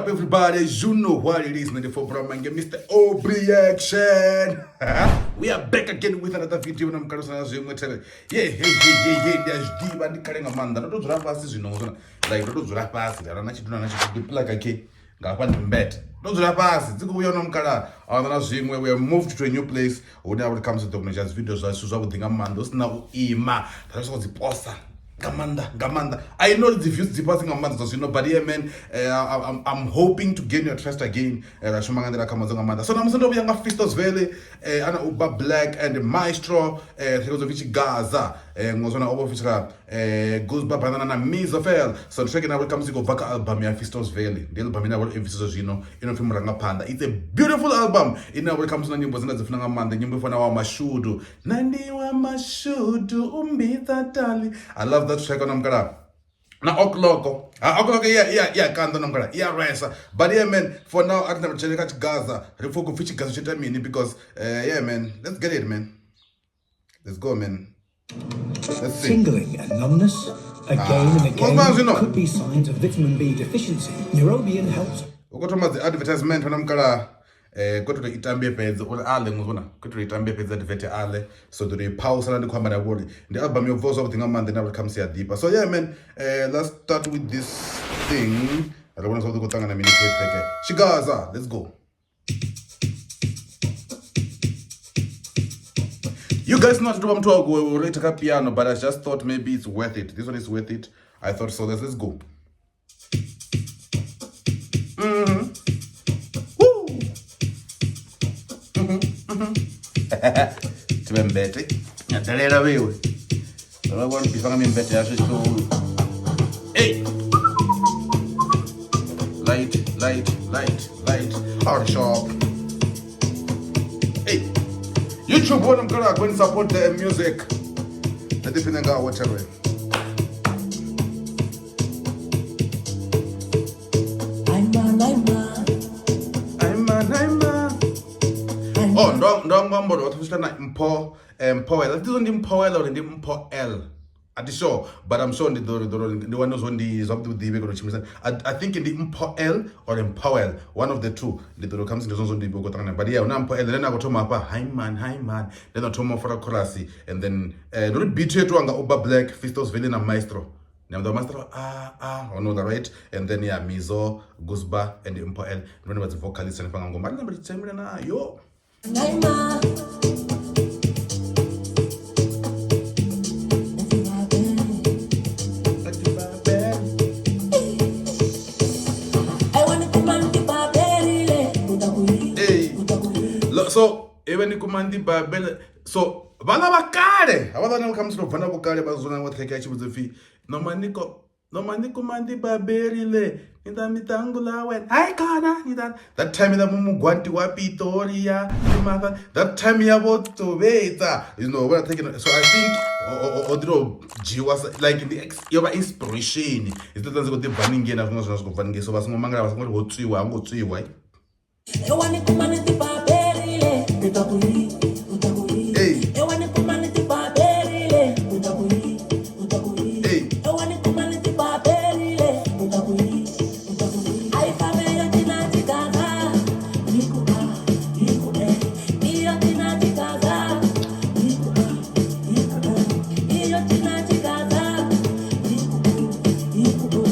up, everybody? You know what it is, 94 Bramange, Mr. Obreaction. We are back again with another video. Na mukalo sana zwiṅwe thele. Yeah, hey, hey, hey, hey, ndi a zwi ḓivha ndi kale nga maanḓa. Ndo to dzula fhasi zwino ngozona. Like ndo to dzula fhasi, nda na tshithu na tshithu ndi plug ke. Nga hafha ndi mbete. Ndo dzula fhasi, dzi khou vhuya na mukala. A na zwiṅwe we have moved to a new place. Hune ha vha khamusi ḓo kona u dzhia dzi video zwashu zwavhuḓi nga maanḓa hu si na u ima. Ra soko dzi posa. Nga maanḓa nga maanḓa. I know dzi views dzi fhasi nga maanḓa zwa zwino, but yeah man, I'm hoping to gain your trust again. Ra shuma nga nḓila khamadzo nga maanḓa. So namusi ndo vhuya nga Fistos Valley, ana Uba Black and Maestro, thero dzo pfi Tshigaza, ngozwana o vha feature Goose Banana na Mizofel. So ndi track ine ya khamusi khou bva kha album ya Fistos Valley. Ndi album ine ya vha i bvisiswa zwino ino pfi Murangaphanḓa. It's a beautiful album ine ya vha khamusi na nyimbo dzine dzi funa nga maanḓa, nyimbo i fana wa Mashudu. Nṋe ndi wa mashudu u mbidza tali. I love that track na mukala. Na Okloko. Ha Okloko iya iya iya kanda na mukala. Iya rwesa. But yeah man, for now a ri na kha Tshigaza. Ri pfha kupfi Tshigaza tshi ita mini because yeah man, let's get it man. Let's go man. Let's see. Tingling and numbness again and again well, you know. could be signs of vitamin B deficiency. Neurobian helps U khou thoma dzi advertisement na mukala, ko to i tambe fhedzi uri ale ngozona ko to i tambe fhedzi advert ale, so ḓo i pause na ndi khou amba na vhori ndi album yo bvaho zwavhuḓi nga maanḓa ine ya vha khamusi ya ḓifha. So yeah man, let's start with this thing. Ri vhona zwavhuḓi khou ṱangana mini khe Tshigaza. Let's go. You guys know to muthu wa ku rate kha piano, but I just thought maybe it's worth it. This one is worth it. I thought so. Let's go. Woo! Tive mbete. Nyadalela wewe. Vha vha bifha nga mimbete yashu tshikolo. Hey! Light, light, light, light. Our shop. Hey! YouTube one I'm gonna go and support the music. Na dipine nga whatever. Oh, ndo ndo amba uri vhathu vha na Mpho, Mpho L. Ndi ndi Mpho L or ndi Mpho L? A thi sure, but I'm sure ndi ḓo ḓo ndi wane zwo ndi zwavhuḓi vhuḓivhe kana tshimbisa. I think ndi Mpho L or Mpho L, one of the two. Ndi ḓo khamusi ndi zwone zwo ndi khou ṱangana, but yeah, hu na Mpho L. Then a khou thoma hafha, hi man, hi man. Then a thoma u fara chorus and then ndo ri beat yo itiwa nga Uba Black, Fistos Valley na Maestro. Now the maestro ah on the right, and then yeah, Mizo, Guzba and Mpho L. Ndi vhone vha dzi vocalist hanefha nga ngomu. Ari namba tshembele nayo. Hey. So even ni kuma ndi babele, so vhana vha kale havha vhana khamusi ro bva na vhukale vha zwona ngo track ya tshi vhudza pfi noma niko noma ni kuma ndi baberile ni ta mitangula wena hayi khona ni ta that time ya mugwanti wa Pretoria maka that time ya vho tovhetsa, you know what I'm taking. So I think o ḓo dzhiwa like ndi yo vha inspiration idzo dzi khou ḓi bva ningei na zwiṅwe zwine zwi khou bva ningei, so vha songo mangala vha songo ri ho tswiwa ha ngo tswiwa. Hey. Hey.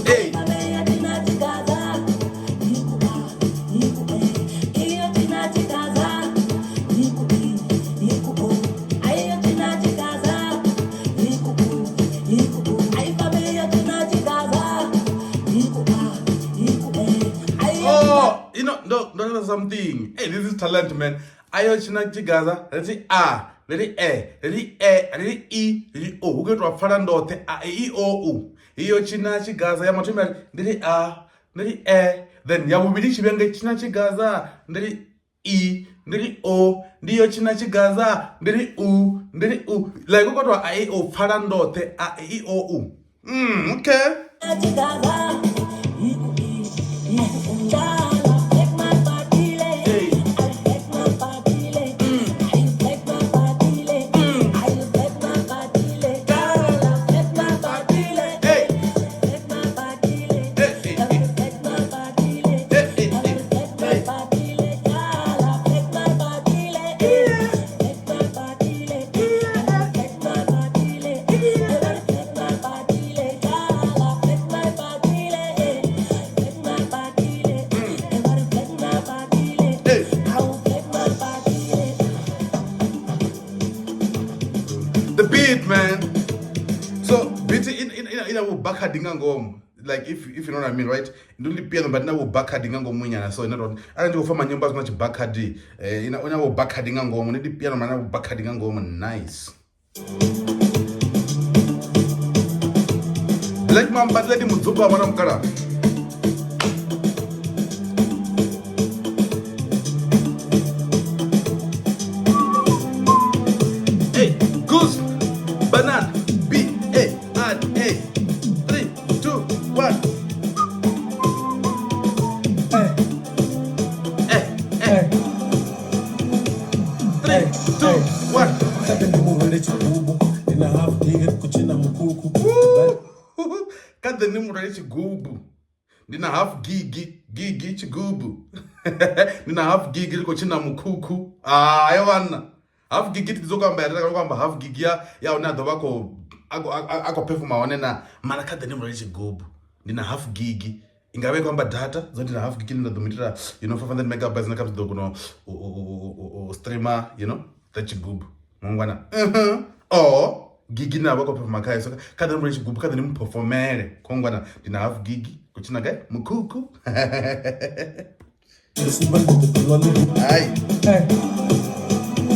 Hey. Oh, you know, no, no, no, something. Hey, this is talent, man. Ayo tshina Tshigaza, ri A, ri E, ri E, ri I, ri O. Hu khou itwa pfala ndoṱhe A I O U. Iyo tshina Tshigaza ya mathomi ari ndi ri A, ndi ri E. Then ya vhuvhili tshi vhenge tshina Tshigaza ndi ri I, ndi ri O. Ndi yo tshina Tshigaza ndi ri U, ndi ri U. Like hu khou itwa A I O pfala ndoṱhe A I O U. Okay. Hey. Hey. Hey, hey, hey. Hey. na vhubakhadi nga ngomu, like if you know what I mean, right? Ndi ndi piano but na vhubakhadi nga ngomu nyana, so ina arali ndi khou fama nyimbo zwi na tshibakhadi, ina vhubakhadi nga ngomu. Ndi piano mara na vhubakhadi nga ngomu. Nice. Black Mamba lady mudzuba wana mukala. Hey, goose, banana, B A R A. 3 2 1. Hey, Eh, eh. hey, 3 2 1. Kha ndi murwele tshigubu, ndi na half gig, ri khou tshina mukhukhu. Kha ḓe ni murwele tshigubu, ndi na half gigi gigi tshigubu, ndi na half gigi ri khou tshina mukhukhu. Hayo vhanna, half gigi ndi dzo amba ya amba half gigi ya hune a ḓo vha a khou performa hone na mara kha ḓe ni murwele tshigubu, ndi na half gigi. I nga vha i khou amba data dzo ndi na half gigi nda ḓo mu itela, you know, 500 megabytes na kha ḓo kona u streamer, you know, that tshigubu mungwana or gigi na vha khou performa khayo. So kha ḓe ni murwele tshigubu, kha ḓe ni mu performele khongwana, ndi na half gigi khou tshina gai mukhukhu. Ndi sumba ndi ḓo ṱuwa ḽi. Hai.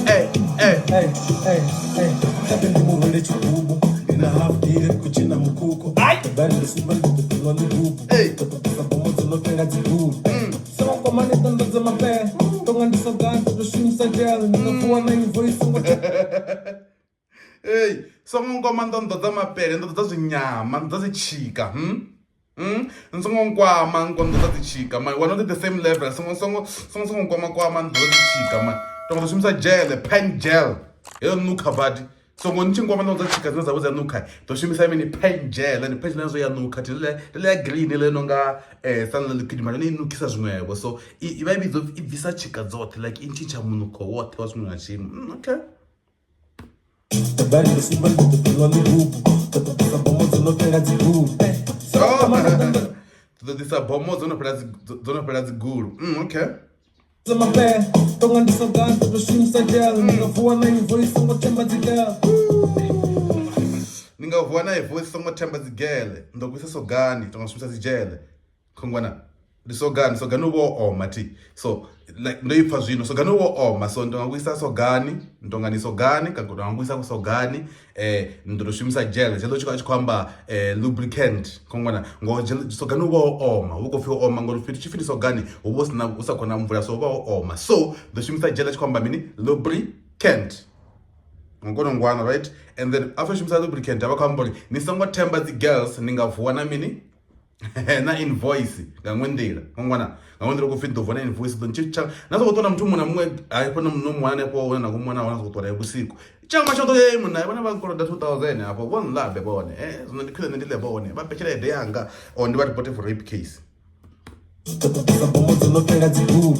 Hey, eh eh. Hey, hey, hey. Kha ḓe ndi murwele tshigubu, ndi na half gig, ri khou tshina mukhukhu. Ḓabari ndi sumba ndi ḓo ṱuwa ḽigubu. Hey. Ḓo ṱoḓisa bomo dzo no fhela dzigulu. Songo kwamani ṱanḓadza mapele, tonga ndi sogani ndo shumisa gel, ndi nga vuwa na invoice ngo. Ei, songo ngoma nḓonḓo dza mapele, nḓonḓo dza zwinyama, nḓonḓo dza dzitshika, Songo nkwama nḓonḓo dza dzitshika, man. We're not at the same level. Songo songo songo songo nkwama kwama nḓonḓo dza dzitshika, man. Tonga ḓo shumisa gel, pen gel. Heyo nukha badi. Songo ni tshi nkwama nḓonḓo dza tshika dzine dza vha dza nukha. Ḓo shumisa mini? Pen gel, and pen gel nazo ya nukha. Thi le ya green le no nga sunlight liquid, mara ni nukhisa zwiṅwevho. So i vha i vhidzo i bvisa tshika dzoṱhe, like i ntshintsha munukho woṱhe wa zwiṅwe na tshiṅwe. Okay. Ḓabari ndi sumba ndi ḓo ṱuwa ḽigubu, ḓo ṱoḓisa bomo dzo no fhela dzigulu. Songo kwamani ṱanḓadza Ḓo ḓisa bomo dzo no fhela dzo no fhela dzigulu. Okay. mapele, tonga ndi sogani ndo shumisa gel, ndi nga vuwa na invoice songo themba dzigel. Ni nga vuwa na invoice songo themba dzigele. Ndo kuisa sogani tonga shumisa dzigele. Khongwana ndi sogani, sogani u vho oma thi. So like ndo ipfa zwino sogani u vho oma, so ndo nga kuisa sogani, ndo nga ni sogani ka ndo nga kuisa ku sogani, ndo to shumisa gel. Gel tshi khou amba lubricant khongwana, ngo gel sogani u vho oma, hu khou pfi oma ngori fhethu tshipfi ndi sogani hu vho sina hu sa khona mvula, so hu vha ho oma. So ndo shumisa gel tshi khou amba mini? Lubricant. Ngono ngwana, right? And then after shumisa lubricant avha khou amba uri ni songo themba dzi girls, ni nga vuwa na mini? Na invoice nga ṅwe nḓila ngwana, nga ṅwe nḓila ku pfi ḓo vuwa na invoice ḓo ntshi tsha na soko ṱola muthu muṅwe na muṅwe hafho no no muwana hanefho hune na kumuwana hone soko ṱola vhusiku tsha mashoto ye munna vhona vha nkoloda 2000 hafho vho nlabe vhone, zwino ndi khwine nṋe ndi ḽe vhone vha fhe tshelede yanga or ndi vha report for rape case. Ḓo ṱoḓisa bomo dzo no fhela dzigulu.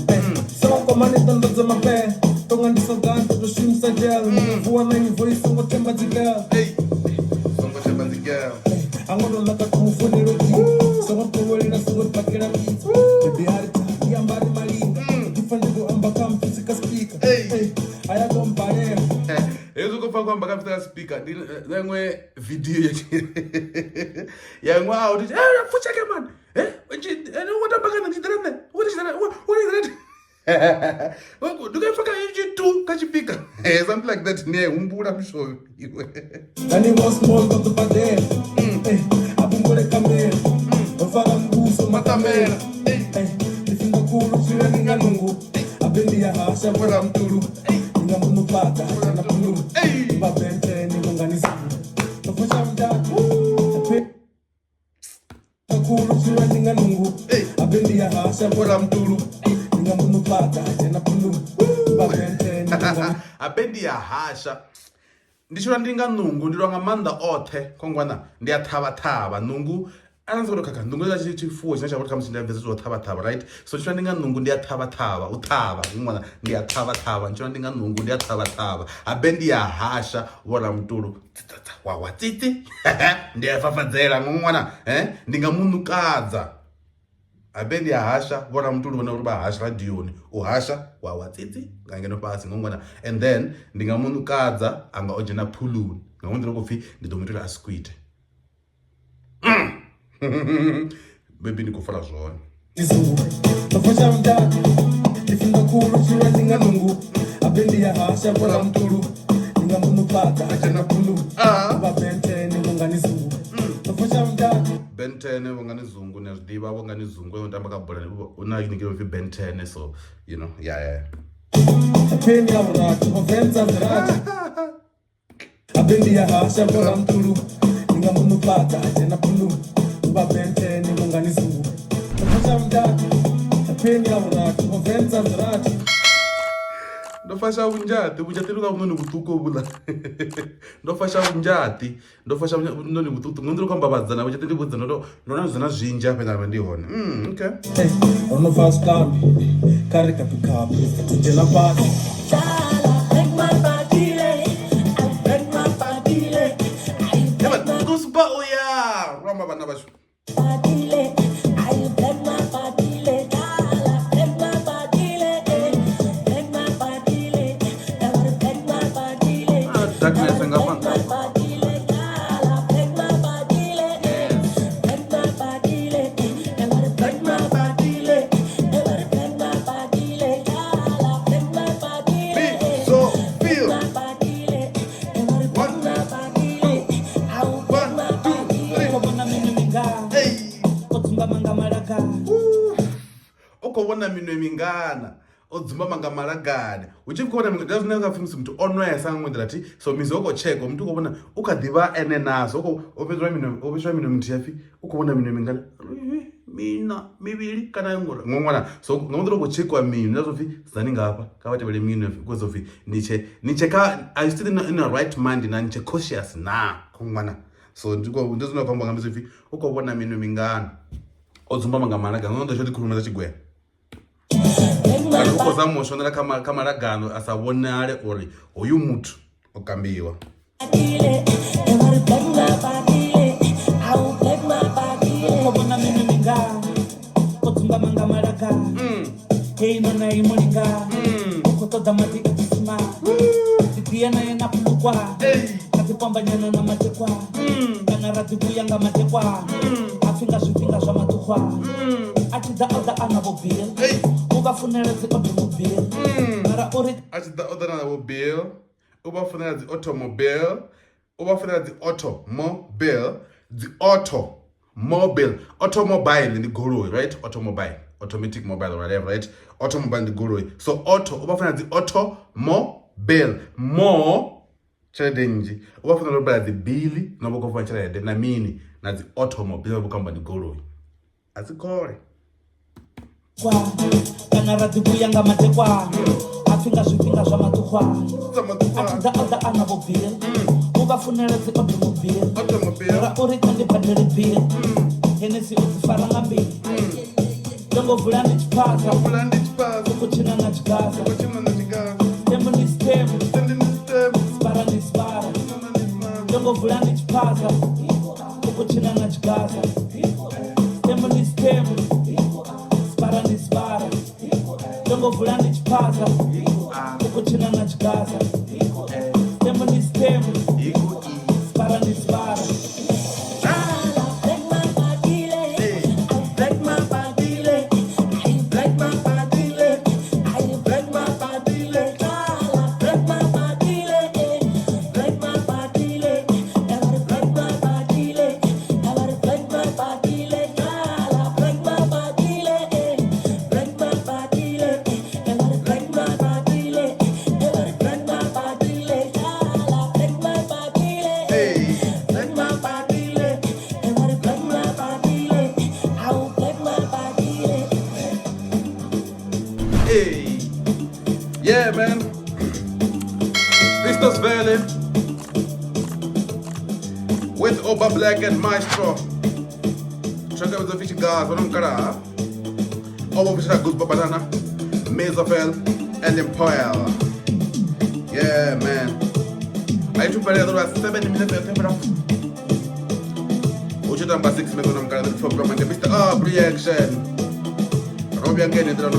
Songo kwamani ṱanḓadza mapele, tonga ndi sogani ndo shumisa gel, ndi nga vuwa na invoice songo themba dzigel. Hey, songo themba dzi girl. A ngo to naka kumufonelo dzi, songo ṱowelela, songo pakela pizza. Baby hari ndi ambari malinga, ndi pfa ndi khou amba kha mpfisi kha speaker. Hey. Hey, a ya to mbalela. Hezwi khou pfa khou amba kha pfisa speaker ndi na iṅwe video ya iṅwe a uti pfucheke man, wo tamba kana ndi tshidela nṋe wo tshidela wo tshidela ndi khou pfa kha tshitu kha tshipika, something like that. Ni humbula mushomi iwe. Nani ngo small ndo ḓo badela. Hey, a fhungule kamela, ndo fara muvhuso matamela. Hey, ndi finga khulu tshila ndi nga nungu, abe ndi ya hasha vhola mutulu, ndi nga muno fhaṱa na phululu. Hey. Vha bente ni nga ni zulu, ndo fusha mutatu khulu tshila ndi nga nungu. Hey. Abe ndi ya hasha vhola mutulu, ndi nga muno fhaṱa na phululu. Vha bente ni nga Abe ndi ya hasha ndi tshilwa ndi nga nungu, ndi lwa nga maanḓa oṱhe khongwana, ndi a ṱhavha ṱhavha nungu ana soko khakha nungu ya tshifuwo tshine tsha vha khamusi ndi a bvesa zwo ṱhavha ṱhavha, right? So tshilwa ndi nga nungu, ndi a ṱhavha ṱhavha u ṱhavha ṅwana, ndi a ṱhavha ṱhavha tshilwa ndi nga nungu, ndi a ṱhavha ṱhavha. Habe ndi ya hasha vhola mutulu tsitsatsa wa wa tsitsi, ndi a fafadzela ṅwana, ndi nga munukadza. Habe ndi a hasha vhola mutulu vhona uri vha hasha radioni u hasha wa wa tsitsi nga ngeno fhasi ngongwana, and then ndi nga munukadza anga o dzhena phuluni nga ṅwe nḓila khou pfi ndi ḓo mu itela a squid. Maybe ndi khou fara zwone. Bentene vhongani zungu ni a zwi ḓivha vhongani zungu o tamba kha bola hu na nickname pfi Bentene so you know yeah yeah. Abendi ya hasha vhora mutulu ndi nga muno fhaṱa a dzhena bulu vha bentene vhunga ni zungu ndo mudati abendi ya vhurathi vho venza dzirathi ndo fasha vhunzhati vhunzhati ndi nga vhunoni vhuṱuku vhuḽa ndo fasha vhunzhati ndo fasha vhunoni vhuṱuku ngo ndi khou amba vhadzana vhunzhati ndi vhudza ndo ndo na zwina zwinzhi hafha nda vha ndi hone okay ro no bva zwikambi kha ri kapikapi dzhena fhasi. Kuspa uya ramba vhana vhashu. Darkness nga fana. So feel. 1 2 1 2 3. Hey. U khou vhona minwe mingana o dzumbama nga malagane hu tshi khou vhona minwe zwine nga pfhi musi muthu o nwesa nga nḓila thi so mizi u khou tsheka muthu u khou vhona u kha ḓivha ene nazo o fhedzwa minwe o fhedzwa minwe muthu yapfhi u khou vhona minwe mingana mina mivhili kana ṅwe ṅwana so nga nḓila u khou tshekiwa minwe na zwo pfhi zani ngafha kha vha tevhele minwe ku dzo pfhi ni tshe kha are you still in a right mind na ni tshe cautious na kho ṅwana so ndi ndi zwine khou amba nga misi pfhi u khou vhona minwe mingana o dzumbama nga malagano ndo tsho ḓi khulumela tshigwena kana u khou zama u shonela kha malagano a sa vhonale uri hoyu muthu o kambiwa. A tshi ḓa o ḓa na vho Bill u vha funela dzi automobile u vha funela dzi automobile dzi automobile automobile ndi goloi right automobile automatic mobile whatever right automobile ndi goloi so auto u vha funela dzi automobile more tshelede nnzhi u vha funela u badela dzi bili na vho khou funa tshelede na mini na dzi automobile vha khou amba ndi goloi a dzi kole kana ra ḓi vhuya nga madekwana a pfi nga zwifhinga zwa maṱukhwana a tshi ḓa o ḓa a na vho bill u vha funela dzi automobile ra uri kha ndi badele bill henesi o dzi fara nga mbili ndo vula ndi tshiphaza u khou tshina na tshigaza stem ndi stem sipara ndi sipara ndo vula ndi tshiphaza u khou tshina na tshigaza stem ndi stem sipara ndi sipara ndo vula ndi tshiphaza u khou tshina na tshigaza stem ndi stem sipara ndi sipara. Hey. Yeah, man. Christos Vele with Oba Black and Maestro. Track with the fish guys, what I'm gonna Oba Fish Goose Banana, Mazafel, and Empire. Yeah, man. I took 7 minutes. Uchitamba 6 minutes on the program and Mr. Up reaction. Robbie again, I don't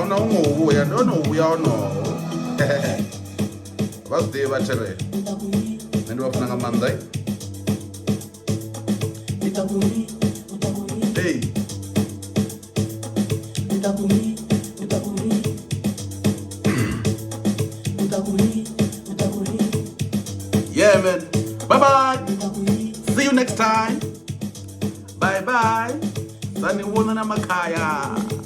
know who I don't know. We all know. What's the battery? And we're going to Monday. Ra ni vona na makhaya.